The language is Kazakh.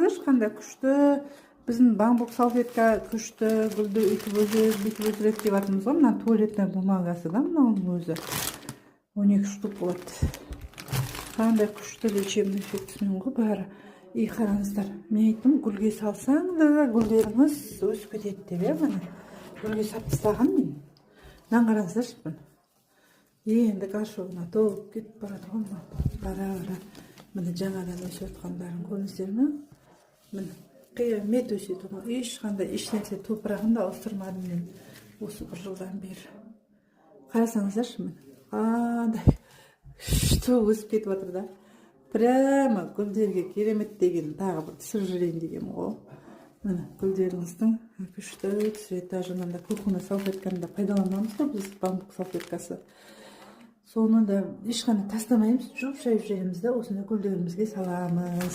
Қараңыздаршы, қандай күшті біздің бамбук салфетка. Күшті гүлді өйтіп өсіреді, бүйтіп өсіреді деп жатырмыз ғой. Мына туалетная бумагасы да, мынауның өзі 12 штук болады. Қандай күшті лечебный эффектісімен ғой бәрі. И қараңыздар, мен айттым, гүлге салсаң да, гүлдеріңіз өсіп кетеді деп, иә. Міне, гүлге салып тастағанмын мен. Мынаны қараңыздаршы, міне, енді горшогына толып кетіп барады ғой мынау бара бара. Міне, жаңадан өсіп жатқандарын көрдіңіздер ме? Міне, қиямет өседі ғой. Ешқандай ешнәрсе, топырағын да ауыстырмадым мен осы бір жылдан бері. Қарасаңыздаршы, міне, қандай күшті өсіп кетіп жатыр да. Прямо гүлдерге керемет деген. Тағы бір түсіріп жіберейін дегенмін ғой. Міне, гүлдеріңіздің күшті түсіреді. Даже мынандай кухонный салфетканы да пайдаланамыз ғой біз, бамбук салфеткасы. Соны да ешқандай тастамаймыз, жуып шайып жібереміз да, осындай гүлдерімізге саламыз.